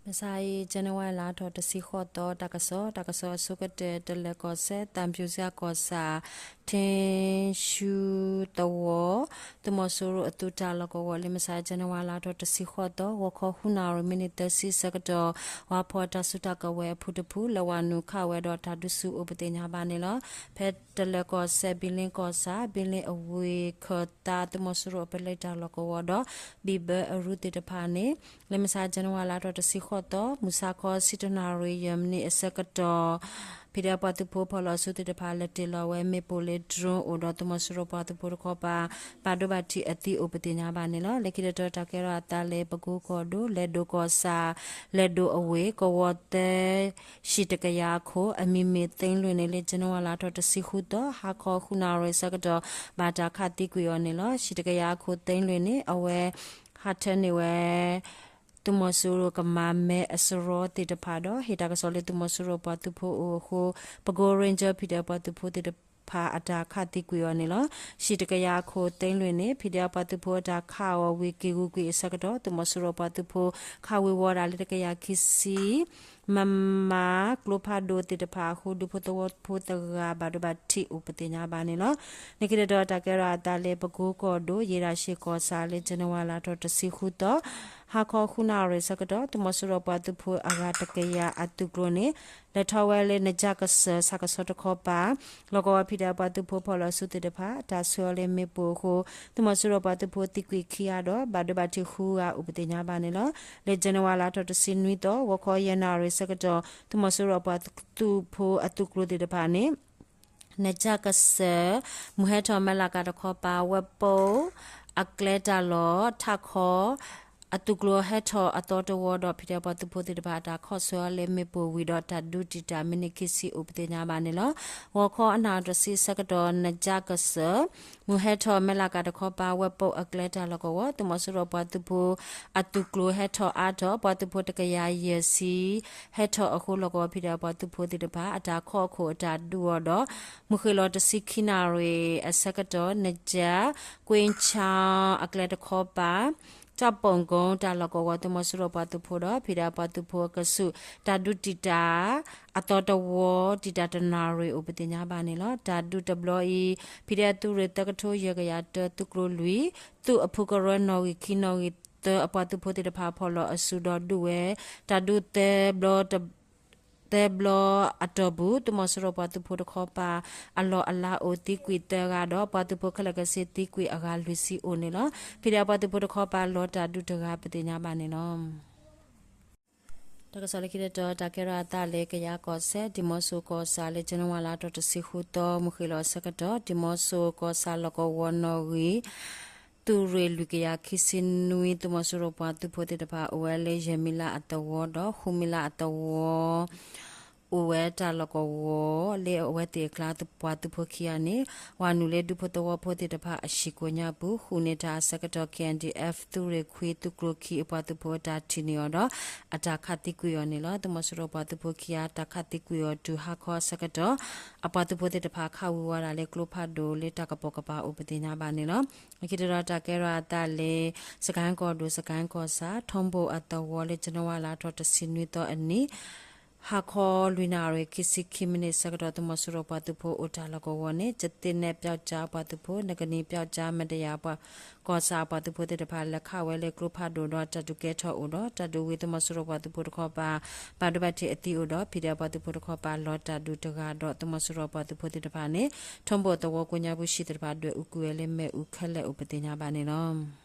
မုၢ်ဆါအံၤ January လါထီၣ်တဆံဃိးသီ တၢ်ကစီၣ်, တၢ်ကစီၣ်အဆိကတၢၢ် တလၢၤကီၢ်စဲၣ် သံဖြူဇရပ်ကီၢ်ဆၣ် ထ့ဆူသဝီ သုးမီၤစိရိၤအသုးတၢ်လီၢ်ကဝီၤလၢ မုၢ်ဆါ January လါထီၣ်တဆံဃိးသီ ဂီၤခီဃုနၣ်ရံၣ် မံးနံးသၢဆံဆၢကတီၢ် ဝါဖီၣ်တၢ်စုတၢ်ကဝဲၤအဖုတဖု လဲၤဝၤနုာ်ခးဝဲဒီးတၢ်ဒုးဆူၣ်အိၣ် ပသ့ၣ်ညါဘၣ်န့ၣ်လီၤ. ဖဲတလၢၤကီၢ်စဲၣ် ဘံလ့ကီၢ်ဆၣ် ဘံလ့အဝ့ၢ်ခၢၣ်သး သုးမီၤစိရိၤအပလဲတၢ်လီၢ်ကဝီၤဒီး ဘံၣ်ဘၢအရူသ့ၣ်တဖၣ်န့ၣ် လၢမုၢ်ဆါ January လါထီၣ်တဆံဃိးသီ မုၢ်ဆါခီ ဆံတၢနၣ်ရံၣ် ယဲၢ်မံးနံးအဆၢကတီၢ် ဖံးဒဲးပှၤသုးဖိဖီၣ်လီၤစုသ့ၣ်တဖၣ် လဲၤတ့ၢ်လီၤဝဲမ့ၣ်ပိၢ်လၢ drone အိၣ်ဒီး သုးမီၤစိရိၤပှၤသုးဖိတခီပၤ ဘၣ်ဒိဘၣ်ထံးအသံအိၣ် ပသ့ၣ်ညါဘၣ်န့ၣ်လီၤ. လၢခံတတီၤ တၢ်ကဲထီၣ်အသးလၢ ပကိကီၢ်ဒိၣ် လဲၤဒိၣ်ကီၢ်ဆၣ် လဲၤဒိၣ်အဝ့ၢ် ကဝီၤသၢ ဟံၣ်တကယၤအခိၣ် အမံၤမ့ၢ်သ့လွံၢ်န့ၣ် လၢ January လါထီၣ်တဆံဃုသီ ဟါခီဃုနၣ်ရံၣ်ဆၢကတီၢ် ဘၣ်တၢ်ခးသံကွံာ်အီၤန့ၣ်လီၤ. ဟံၣ်တကယၤအခိၣ်သ့လွံၢ်န့ၣ် အဝဲ ဟးထၢန့ၢ်ဝဲ သုးမီၤစိရိၤကမၤမဲအစရီသ့ၣ်တဖၣ်ဒီး ဟ့ၣ်တၢ်ကစီၣ်လၢသုးမီၤစိရိၤပှၤသုးဖိအိၣ်အဃိ ပကိ Ranger ဖံးဒဲးပှၤသုးဖိသ့ၣ်တဖၣ်အတၢ်ခးသံကွံာ်အီၤန့ၣ်လီၤ. ဟံၣ်တကယၤအခိၣ်သ့လွံၢ်န့ၣ် ဖံးဒဲးပှၤသုးဖိအတၢ်ခးအီၤဝံၤက့ၤဂုာ်ကွံာ်အဆၢကတီၢ် သုးမီၤစိရိၤပှၤသုးဖိ ခးဝံၤဝီၤဒၣ်လၢတကယၤခံဆံ မမ ကျိဖးဒိၣ်သ့ၣ်တဖၣ်အဃိ ဒူဖိသဝီဖိတဂၤ ဘၣ်ဒိဘၣ်ထံးအိၣ် ပသ့ၣ်ညါဘၣ်န့ၣ်လီၤ. လၢခံတတီၤ တၢ်ကဲထီၣ်အသးလၢ ပကိကီၢ်ဒိၣ် ယ့ဒၣ်ရှ့ၣ်ကီၢ်ဆၣ်လၢ January လါထီၣ်တဆံဃုသီ ဟါခီဃုနၣ်ရံၣ်ဆၢကတီၢ် သုးမီၤစိရိၤပှၤသုးဖိအဂၤတကယၤအသုးကျိၤန့ၣ် လဲၤထီၣ်ဝဲလၢ နကၢ်ကစၢၢ် ဆၣ်ကဆီတခီပၤ လီၢ်ကဝီၤဖံးဒဲးပှၤသုးဖိဖီၣ်လီၤစုသ့ၣ်တဖၣ် တၢ်ဆှၢအီၤလၢမ့ၣ်ပိၢ်အဃိ သုးမီၤစိရိၤပှၤသုးဖိသံကွံာ်ခံဂၤဒီး ဘၣ်ဒိဘၣ်ထံးဃုဂၤအိၣ် ပသ့ၣ်ညါဘၣ်န့ၣ်လီၤ. လၢ January လါထီၣ်တဆံနွံသီ ဂီၤခီယဲၢ်နၣ်ရံၣ်ဆၢကတီၢ် သုးမီၤစိရိၤပှၤသုးဖိအသုးကျိၤသ့ၣ်တဖၣ်န့ၣ် နကၢ်ကစၢၢ် မုၢ်ဟဲထီၣ်မဲလးကးတခီပၤ ဝဲပိာ် အကျဲတၢ်လီၢ် ထးခီ အသုးကျိၤဟဲထီၣ်အသီတဝီဒီး ဖံးဒဲးပှၤသုးဖိသ့ၣ်တဖၣ် အတၢ်ခီၣ်ဆၢအီၤလၢမ့ၣ်ပိၢ်ဝံၤဒီး တၢ်ဒုးတံာ်တာ်မံးနံးခံဆံအိၣ် ပသ့ၣ်ညါဘၣ်န့ၣ်လီၤ. ဂီၤခီအနၣ်ရံၣ်တဆံဆၢကတီၢ် နကၢ်ကစၢၢ် မုၢ်ဟဲထီၣ်မဲလးကးတခီပၤ ဝဲပိာ်အကျဲတၢ်လီၢ်ကဝီၤ သုးမီၤစိရိၤပှၤသုးဖိ အသုးကျိၤဟဲထီၣ်အါထီၣ် ပှၤသုးဖိတကယၤယဲၢ်ဆံ ဟဲထီၣ်အဃိ လီၢ်ကဝီၤဖံးဒဲးပှၤသုးဖိသ့ၣ်တဖၣ် အတၢ်ခီၣ်အခိၣ်အတၢ်ဒုးအီၤဒီး မုၢ်ဃ့ၢ်လီၤတဆံခံနၣ်ရံၣ်အဆၢကတီၢ် နကၢ် ကွ့ၣ်ဆၣ် အကျဲတခီပၤ တၢ်ပိာ်ကီတၢ်လီၢ်ကဝီၤ သုးမီၤစိရိၤပှၤသုးဖိဒီး ဖံးဒဲးပှၤသုးဖိအကဆူး တၢ်ဒုးတံာ်တာ် အသီတဝီ တံာ်တာ်တနၣ်ရံၣ်အိၣ် ပသ့ၣ်ညါဘၣ်န့ၣ်လီၤ. တၢ်ဒုးတဘျီအံၤ ဖံးဒဲးသုးရ့ၣ်သၢကထိ ယဲၢ်ကယၤတၢ သုးကျိၤလွံၢ် သုးအဖုကရၢ နီၣ်ဂံၢ်ခံ နီၣ်ဂံၢ်သၢ အပှၤသုးဖိသ့ၣ်တဖၣ် ဖီၣ်လီၤအစုဒီးဒုးဝဲ တၢ်ဒုးသၢဘျီ သၢဘျီအတီၢ်ပူၤ သုးမီၤစိရိၤပှၤသုးဖိတခီပၤ အလီၢ်အလၤအိၣ်သံကွံာ်သၢဂၤဒီး ပှၤသုးဖိခဲလၢာ်ခဲဆ့သံကွံာ်အဂၤလွံၢ်ဆံအိၣ်န့ၣ်လီၤ. ဖံးဒဲးပှၤသုးဖိတခီပၤ လီၤတၢ်ဒုးတဂၤ ပသ့ၣ်ညါဘၣ်န့ၣ်လီၤ. တၢ်ကစီၣ်လၢခံတတီၤ တၢ်ကဲထီၣ်အသးလၢ ကယၤကီၢ်စဲၣ် ဒံၣ်မီဆိကီၢ်ဆၣ်လၢ ကၠနဝါလါထီၣ်တဆံဃုသီ မုၢ်ဃ့ၢ်လီၤအဆၢကတီၢ် ဒံၣ်မီဆိကီၢ်ဆၣ်လီၢ်ကဝီၤနီၣ်ဂံၢ် သုးရ့ၣ်လွံၢ်ကယၤခံဆံနွံ သုးမီၤစိရိၤပှၤသုးဖိသ့ၣ်တဖၣ် အိၣ်ဝဲလၢယဲၢ်မံၤလါအသဝီဒီး ဃုမံၤလါအသဝီ အိၣ်ဝဲတၢ်လီၢ်ကဝီၤ လၢအဝဲသ့ၣ်အကျါပှၤသုးဖိခံဂၤန့ၣ် ဝၤနုာ်လၢဒူဖိသဝီဖိသ့ၣ်တဖၣ်အဟံၣ်ကိးညါပူၤ ဃုာ်န့ၢ်တၢ်အဆၢကတီၢ် KNDF သုးရ့ၣ်ခွံ သုးကျိၤခံအပှၤသုးဖိအတၢ်ထံၣ်န့ၢ်အီၤဒီး အတၢ်ခးသံကွံာ်အီၤန့ၣ်လီၤ. သုးမီၤစိရိၤပှၤသုးဖိခံဂၤ တၢ်ခးသံကွံာ်အီၤတုၤဟါခီအဆၢကတီၢ် အပှၤသုးဖိသ့ၣ်တဖၣ် ခးဝံၤဝဲဒၣ်လၢကျိဖးဒိၣ်လၢတၢ်ကပိာ်ကပၤအိၣ် ပသ့ၣ်ညါဘၣ်န့ၣ်လီၤ. အခံတတီၤ တၢ်ကဲထီၣ်အသးလၢ စကဲၣ်ကီၢ်ဒိၣ် စကဲၣ်ကီၢ်ဆၣ် ထီဘိၣ်အသဝီလၢ ကၠနဝါလါထီၣ်တဆံနွံသီအနံၤ ဟါခီလွံၢ်နၣ်ရံၣ် ခံဆံခံမံးနံးဆၢကတီၢ် သုးမီၤစိရိၤပှၤသုးဖိအိၣ်တၢ်လီၢ်ကဝီၤန့ၣ် ကသ့ၣ်နဲၣ်ပျီကၠါပှၤသုးဖိ နကနံၤပျီကၠါ မတယၤပှၤ ကီၢ်ဆၣ်အပှၤသုးဖိသ့ၣ်တဖၣ် လဲၤခးဝဲလၢကျိဖးဒိၣ်ဒီး တၢ်ဒုးကဲထီၣ်အိၣ်ဒီး တၢ်ဒုးဝံၤသုးမီၤစိရိၤပှၤသုးဖိတခီပၤ ဘၣ်ဒိဘၣ်ထံးအသံအိၣ်ဒီး ဖံးဒဲးပှၤသုးဖိတခီပၤ လီၤတၢ်ဒုးတဂၤဒီး သုးမီၤစိရိၤပှၤသုးဖိသ့ၣ်တဖၣ်န့ၣ် ထီဘိၣ်အသဝီကိးညါပူၤ ဟံၣ်သ့ၣ်တဖၣ် ဒွဲၣ်အူကွံာ်ဝဲလၢမ့ၣ်အူခဲလၢာ်အိၣ် ပသ့ၣ်ညါဘၣ်န့ၣ်လီၤ.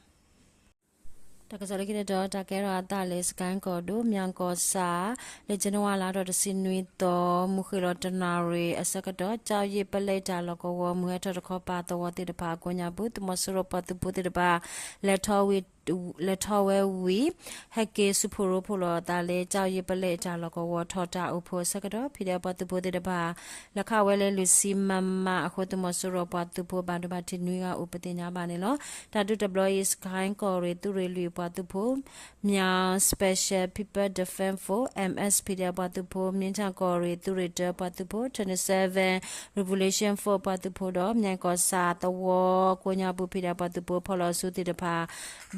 တၢ်ကစီၣ်လၢခံတတီၤ တၢ်ကဲထီၣ်အသးလၢ စကဲၣ်ကီၢ်ဒိၣ် မၠၣ်ကီၢ်ဆၣ် လၢ ကၠနဝါလါထီၣ်တဆံနွံသီ မုၢ်ဃ့ၢ်လီၤတနၣ်ရံၣ်အဆၢကတီၢ် ကၠီယ့ၣ်ပလဲတၢ်လီၢ်ကဝီၤ မုၢ်ဟဲထီၣ်တခီပၤသဝီသ့ၣ်တဖၣ်အကိးညါပူၤ သုးမီၤစိရိၤပှၤသုးဖိသ့ၣ်တဖၣ် လဲၤထီၣ်ဝဲဝံၤ ဟဲက့ၤဆူၣ်ဖှိၣ်ရိဖှိၣ်လိာ်အသးလၢ ကၠီယ့ၣ်ပလဲတၢ်လီၢ်ကဝီၤ ထီၣ်တၢ်အိၣ်ဖှိၣ်အဆၢကတီၢ် ဖံးဒဲးပှၤသုးဖိသ့ၣ်တဖၣ် လဲၤခးဝဲလၢလွံၢ်ဆံမမအဃိ သုးမီၤစိရိၤပှၤသုးဖိ ဘၣ်ဒိဘၣ်ထံးနွံဂၤအိၣ် ပသ့ၣ်ညါဘၣ်န့ၣ်လီၤ. တၢ်ဒုးတဘျီအံၤ စကဲၣ်ကီၢ်ရ့ၣ် သုးရ့ၣ်လွံၢ်အပှၤသုးဖိ Myaung Special People Defense Force, M S P D F ပှၤသုးဖိ, မ့ၢ်ထၣ်ကီၢ်ရ့ၣ် သုးရ့ၣ်တၢပှၤသုးဖိ, twenty-seven Revolution Force ပှၤသုးဖိဒီး မၠၣ်ကီၢ်ဆၣ်သဝီကိးညါပူၤ ဖံးဒဲးပှၤသုးဖိ ဖီၣ်လီၤအစုသ့ၣ်တဖၣ်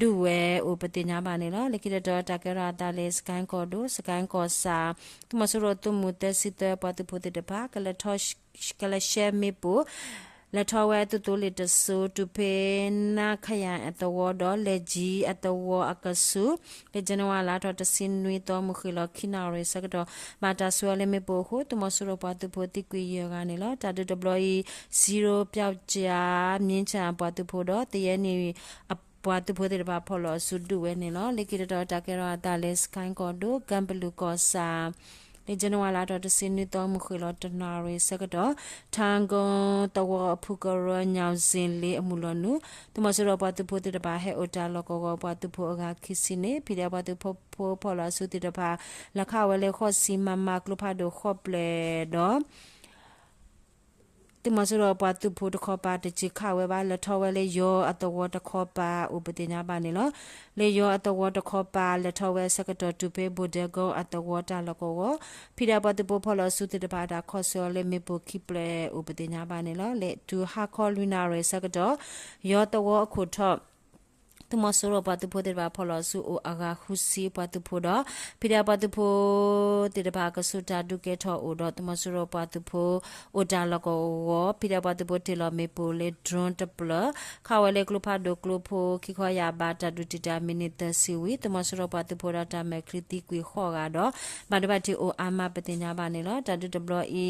ဒုး ဝဲအိၣ်ပသ့ၣ်ညါဘၣ်န့ၣ်လီၤ. လၢခံတတီၤ တၢ်ကဲထီၣ်အသးလၢ စကဲကီၢ်ဒိၣ် စကဲကီၢ်ဆၣ် သုးမီၤစိရိၤသုးမုၢ်သၢဆံသၢပှၤသုးဖိသ့ၣ်တဖၣ် ကလဲၤထီၣ် ကလဲၤဆှၢမ့ၣ်ပိၢ် လဲၤထီၣ်ဝဲသုးသိလ့ၣ်တစိၤ တုၤဖဲ နါခယၣ်အသဝီဒီး လဲၤယံၤအသဝီအကဆူး လၢ January လါထီၣ်တဆံနွံသီ မုၢ်ဃ့ၢ်လီၤခံနၣ်ရံၣ်ဆၢကတီၢ် ဘၣ်တၢ်ဆှၢအီၤလၢမ့ၣ်ပိၢ်အဃိ သုးမီၤစိရိၤပှၤသုးဖိသံကွံာ်ယဲၢ်ဂၤန့ၣ်လီၤ. တၢ်ဒုးတဘျီအံၤ ဇီးရိပျောက်ကျား မြင်းခြံပှၤသုးဖိဒီး သယဲၢ်နံၣ် အပှၤသုးဖိသ့ၣ်တဖၣ် ဖီၣ်လီၤအစုဒုးဝဲန့ၣ်လီၤ. လၢခံတတီၤ တၢ်ကဲထီၣ်အသးလၢ စကဲကီၢ်ဒိၣ် ကၢပလူးကီၢ်ဆၣ် လၢ January လါထီၣ်တဆံနွံသီ မုၢ်ဃ့ၢ်လီၤတနၣ်ရံၣ်ဆၢကတီၢ် ထၣ်ကိသဝီအဖုကရၢ ညောင်ဇင်လေး အမုၢ်လီၤနုာ် သုးမီၤစိရိၤပှၤသုးဖိသ့ၣ်တဖၣ် ဟဲအိၣ်တၢ်လီၢ်ကဝီၤပှၤသုးဖိအဂၤခံဆံန့ၣ် ဖံးဒဲးပှၤသုးဖိဖီၣ်လီၤအစုသ့ၣ်တဖၣ် လဲၤခးဝဲလၢ ဃိးဆံ မမ ကျိဖးဒိၣ်ဃိးဖျၢၣ်ဒီး သုးမီၤစိရိၤပှၤသုးဖိတခီပၤ တစ့ၤခးဝဲဘၣ် လဲၤထီၣ်ဝဲလၢယီၤအသဝီတခီပၤ အိၣ်ပသ့ၣ်ညါဘၣ်န့ၣ်လီၤ. လၢယီၤအသဝီတခီပၤ လဲၤထီၣ်ဝဲဆၢကတီၢ်တုၤဖဲ ဘိၣ်ဒဲကီအသဝီတၢ်လီၢ်ကဝီၤ ဖံးဒဲးပှၤသုးဖိဖီၣ်လီၤအစုသ့ၣ်တဖၣ် တၢ်ခီၣ်ဆၢအီၤလၢမ့ၣ်ပိၢ်ခံဖျၢၣ် အိၣ်ပသ့ၣ်ညါဘၣ်န့ၣ်လီၤ. လၢတုၤဟါခီလွံၢ်နၣ်ရံၣ်ဆၢကတီၢ် ယီၤသဝီအခိၣ်ထီၣ် သုးမီၤစိရိၤပှၤသုးဖိသ့ၣ်တဖၣ် ဖီၣ်လီၤအစုအိၣ်အဂၤဃုဆံပှၤသုးဖိဒီး ဖံးဒဲးပှၤသုးဖိသ့ၣ်တဖၣ် ကဆူးတၢ်ဒုးကဲထီၣ်အိၣ်ဒီး သုးမီၤစိရိၤပှၤသုးဖိ အိၣ်တၢ်လီၢ်ကဝီၤ ဖံးဒဲးပှၤသုးဖိတ့ၢ်လီၤမ့ၣ်ပိၢ်လၢ drone တဖျၢၣ် ခးဝဲလၢကျိဖးဒိၣ်ကျိဖိ ခံခီယၢ်ဘး တၢ်ဒုးတံာ်တာ်မံးနံးသၢဆံဝံၤ သုးမီၤစိရိၤပှၤသုးဖိဒီးတၢ်မဲာ်ချံသံကွံာ်ဃိးဂၤဒီး ဘၣ်ဒိဘၣ်ထံးအိၣ်အါမးပသ့ၣ်ညါဘၣ်န့ၣ်လီၤ. တၢ်ဒုးတဘျီ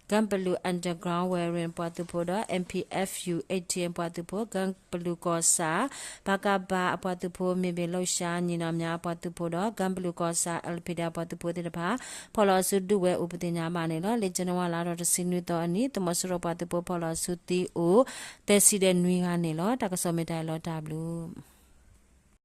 အံၤ ကၢပလူး underground warrior ပှၤသုးဖိဒီး M P F U eighteen ပှၤသုးဖိ ကၢပလူးကီၢ်ဆၣ် ပကဖ အပှၤသုးဖိ မ့ၢ်ဘ့ၣ်လိာ်ရှါ ညီနောင်များ အပှၤသုးဖိဒီး ကၢပလူးကီၢ်ဆၣ် အယ်လ်ပံဒၣ် ပှၤသုးဖိသ့ၣ်တဖၣ် ဖီၣ်လီၤအစုဒုးဝဲအိၣ်ပသ့ၣ်ညါဘၣ်န့ၣ်လီၤ. လၢ January လါထီၣ်တဆံနွံသီအနံၤ သုးမီၤစိရိၤပှၤသုးဖိဖီၣ်လီၤအစုသံအိၣ် သၢဆံဒီးနွံဂၤန့ၣ်လီၤ. တၢ်ကစီၣ်မ့ၢ်တၢ်အံၤလီၤ တၢ်ဘျုး